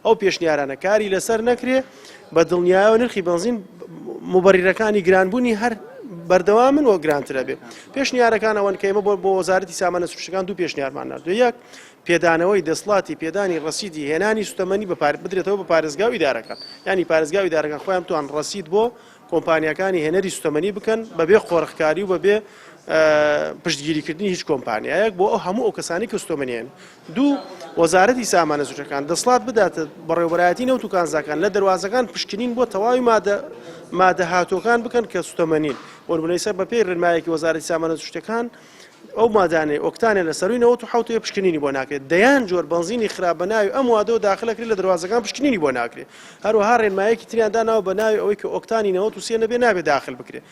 ئەو پێشنیارانە کاری لەسەر نەکرێ بە دڵنیایەوە نرخی بەنزین موبەریرەکانی گرانبوونی هەر بەردەوامن و گرانترە بێ. پێشنیارەکان ئەوەن کە ئێمە بۆ وەزارەتی سامانە سروشتەکان دوو پێشنیارمان ناردووە، یەک، پێدانەوەی دەسڵاتی پێدانی ڕەسیدی هێنانی سوتەمەنی بە بدرێتەوە بە پارێزگا و ئیدارەکان، یانی پارێزگا و ئیدارەکان خۆیان بتوان ڕەسید بۆ کۆمپانیاکانی هێنەری سوتەمەنی بکەن بەبێ قۆرخکاری و بەبێ پشتگیریکردنی هیچ کۆمپانیایەک بۆ ئەو هەموو ئەو کەسانی کە سوتەمەنیان. دوو، وەزارەتی سامانە سروشتەکان دەسڵات بداتە بەڕێوەبەرایەتی نەوت و کانزاکان لە دەروازەکان پشکنین بۆ تەواوی مادە مادە هاتووەکان بکەن کە سوتەمەنین. بۆ نمونە ئێستا بەپێی ڕێنمایەکی وەزارەتی سامانە سروشتەکان ئەو مادانەی ئۆکتانیان لە سەرووی 97 ەوە پشکنینی بۆ ناکرێت. دەیان جۆر بەنزینی خراپ بە ناوی ئەم وادەوە داخل ئەکرێت لە دەروازەکان پشکنینی بۆ ناکرێت. هەروەها ڕێنمایەکی تریان داناوە بە ناوی ئەوەی کە ئۆکتانی 93 نەبێ نابێ داخل بکرێت.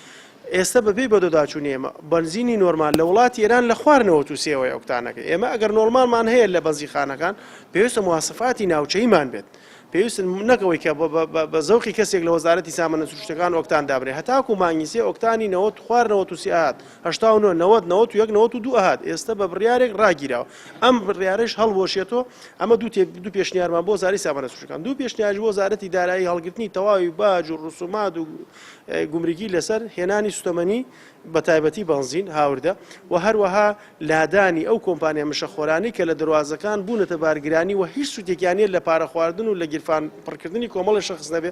ئێستە بەپێی بەدۆداچوونی ئێمە بەنزینی نۆرمال لە وڵاتی ئێران لە خوار 93 ەوەیە ئۆکتانەکەی. ئێمە ئەگەر نۆرمالمان هەیە لە بەنزینخانەکان پێویستە مواسفاتی ناوچەییمان بێت. پێویستە نەک ئەوەی کە بە زەوقی کەسێک لە وەزارەتی سامانە سروشتەکان ئۆکتان دابنێ. هەتاکوو مانگی سێ ئۆکتانی 90 خوار 93 ئەهات. 89، 90، 91، 92 ئەهات. ئێستە بە بڕیارێک ڕاگیراوە. ئەم بڕیارەش هەڵبوەشێتەوە. ئەمە دوو دوو پێشنیارمان بۆ وەزارەتی سامانە سروشتەکان. دوو پێشنیاریش بۆ وەزارەتی دارایی هەڵگرتنی تەواوی باج و ڕسومات و گومرگی لەسەر هێنانی سوتەمەنی بەتایبەتی بەنزین هاوردە و هەروەها لادانی ئەو کۆمپانیا مشەخۆرانەی کە لە دەروازەکان بوونەتە بارگرانی و هیچ سوودێکیان نییە لە پارە خواردن و لە گیرفان پڕکردنی کۆمەڵی شەخس نەبێ.